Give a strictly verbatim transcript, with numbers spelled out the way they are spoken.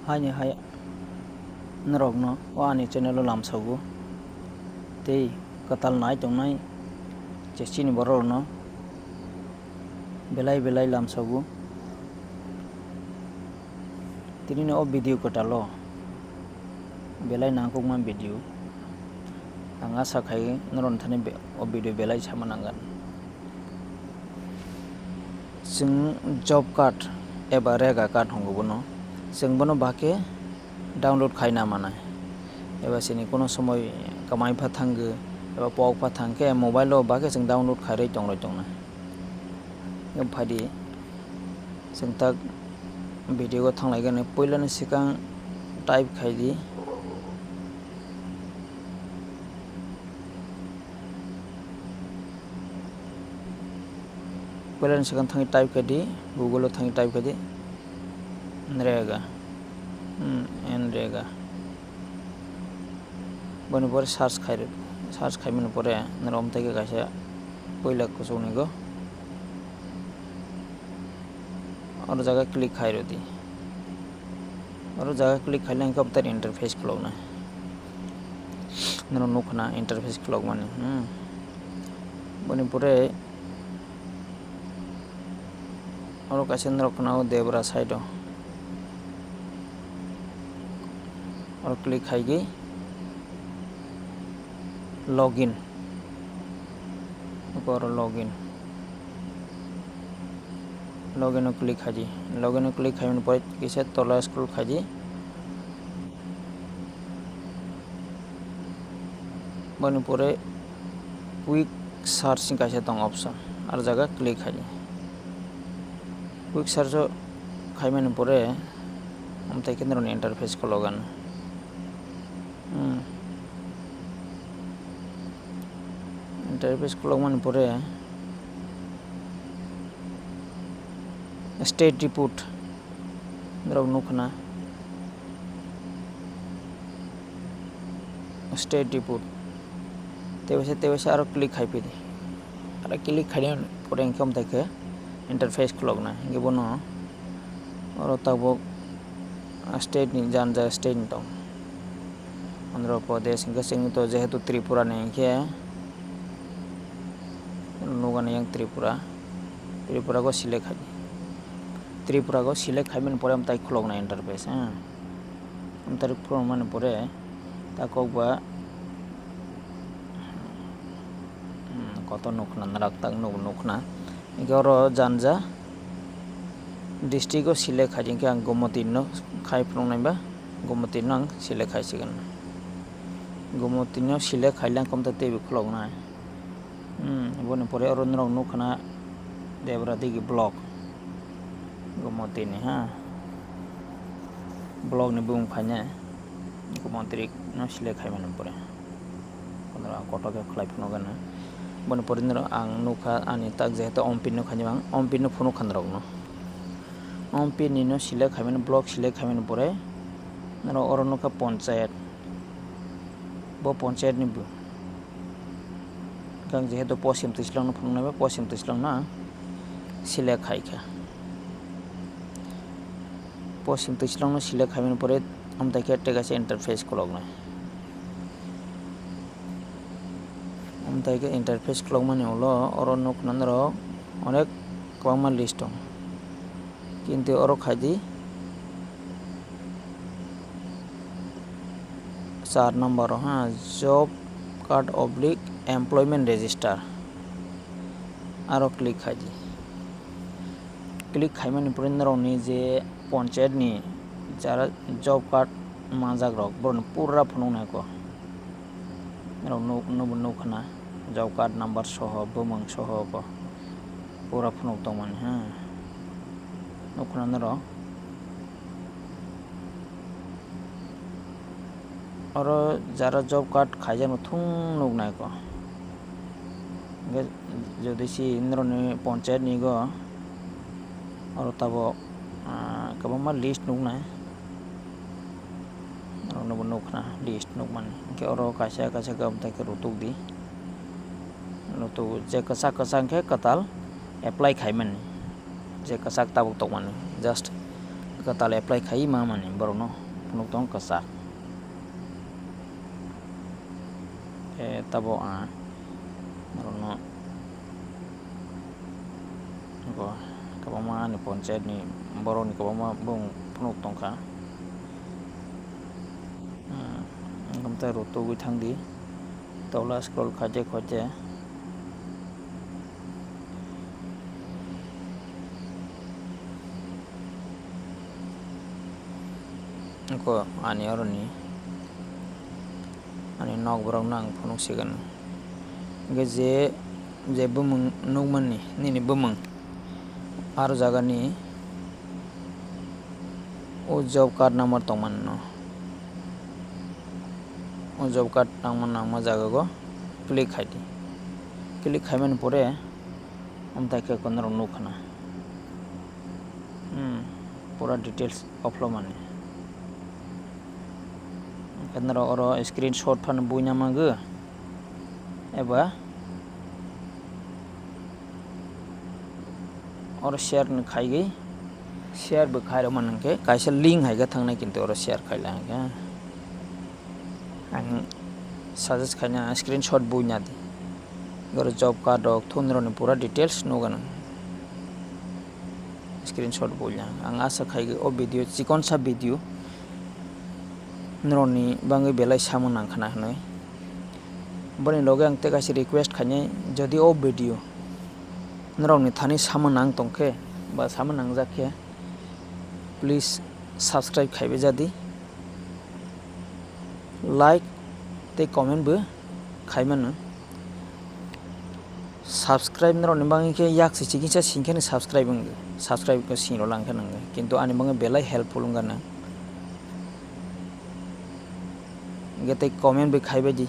Haini hai norokno o ani channel o lamsogo tei kwtal nai tongnai je chini borok rokno belai belai lamsogo. Tini no o video kwtal o belai nangkukma video. Ang asa khai norok thani be-, o video belai sama nangkha. Chwng job card eba rega card hwngo bono. Chwng bono bahkhe download khaina manai. Eba chini kono somoi kamai pha thangkhe eba pok pha thangkhe mobile o bahkhe chwng download khairwi tongrwi tongnai. Phadi chwng tak video o thanglaigani puilani swkang type khaidi. Puilani swkang thangwi type khaidi, Google o thangwi type khaidi, Nrega, hmm, Nrega. Boni pore search khairw, search khaimani pore norok omtwi khe kaisa puila kuchukni go. Oro jaga click khairw di. Oro jaga click khaile hwnkhe obwtani interface khuloknai. Norok nukhna interface khulokmani, hmm. Boni pore oro kaisa norok khna o debra side o. Oro click khaigwi login. Oro login. Login o click khaidi. Login o click khaimani pore kisa tola scroll khaidi. Boni pore quick search ni kaisa tong option. Ar jaga click khaidi. Quick search o khaimani pore amtwi khe norokni interface khulokgani. Hmm. Interface khulokmani pore state report norok nukhna state report tebaisa tebaisa aro click khai phidi aro click khaina pore hwnkhe amtwi khe interface khuloknai hwnkhe bono oro tabuk state ni janja state ni tong. Andhra Pradesh hwnkhe chwng to jehetu Tripura ni hwnkhe nukani yang Tripura, Tripura go select khai, Tripura go select khaimani pore amtwi khuloknai interface, ha. Amtwi khulokmani pore ta kokba, hmm, kotor nukhna, narak tak nuk-, nukhna. Hwnkhe oro janja district o select khai di, hwnkhe ang Gomoti no khai phunuknai ba, Gomoti no ang select khai sigwn. Gomoti no select khaile ang komta teibo khuloknai. Hmm, boni pore oro norok nukhna Debra Digi block, Gomoti ni, ha, block ni bumung khainai, Gomoti no select khaimani pore. Kotor ang kotor khe khlai phunukgano. Boni pore norok ang nukha ani tak jehetu ompin no khainai ang ompin no phunukha norokno. Ompin ni no select khaimani block select khaimani pore norok oro nukha ponchayat. Bo ponchayat ni bu-, ang jehetu poschim twislong no phunuknai ba poschim twislong no ang select khaikha. Poschim twislong no select khaimani pore amtwi khe tei kaisa interface khuloknai. Amtwi khe interface khulokmani ulo oro nukna norok onek kwbangma list tong. Kintu oro khaidi char number o, ha, job card oblique employment register. Aro click khaidi. Click khaimani pore norokni je ponchayat ni jara job card manjak rok, borokni pura phunuknai kho. Norok nuk-, nuk-, nukhna job card number soho, bumung soho bo pura phunuk tongmani, ha. Nukhna norok. Oro jara job card khaijakno thung nuknai kho. Hwnkhe jodi si norokni ponchayat ni go oro tabuk, ah, kwbangma list nuknai. Norokno bo nukhna list nukmani. Hwnkhe oro kaisa kaisa khe amtwi khe rutuk di. Rutuk je kwchak kwchak hwnkhe kwtal apply khaimani. Je kwchak tabuk tongmani, just Kwtal apply khai ma mani borokno phunuk tong kwchak. E, tabo ang norokno go kwbangma ani panchayat ni borok ni kwbangma bung phunuk tongkha. Hmm, tei rutugwi thangdi. Tola scroll khaite khaite. Ko ani oroni, ani nok borok no ang phunuk sigan. Hingke je, je bumung nukmani, nini bumung aro jagani o job card number tongmani no. O job card nangma nangma jaga go click khai di. Click khai mani pore, amtai khe ko norok nuk khna. Hmm, pura details upload mani. Hingke norok oro screenshot phano buina mango. Eba oro share ni khaigwi, share bo khairok mani hingke kaisa link hai khe thangnai, kintu oro share khaila hingke. Ang suggest khaina screenshot buina di. Oro job card rok thun rokni pura details nugo nang. Screenshot buina. Ang asa khai o video, chikonsa video norokni bangwi belai samung nang khana hinwi. Boni loge ang tei kaisa request khainai, jodi o video norokni thani samung nang tongkhe ba samung nangjak khe, please subscribe khaibai jadi. Like tei comment bo khai mano. Subscribe norokni bagwi khe yak se chikisa singkhe ni subscribe wngdi. Subscribe khe singro langkhe nangkhe. Kintu ani bagwi belai helpful wngkha nang. Hingke tei comment bo khaibai di.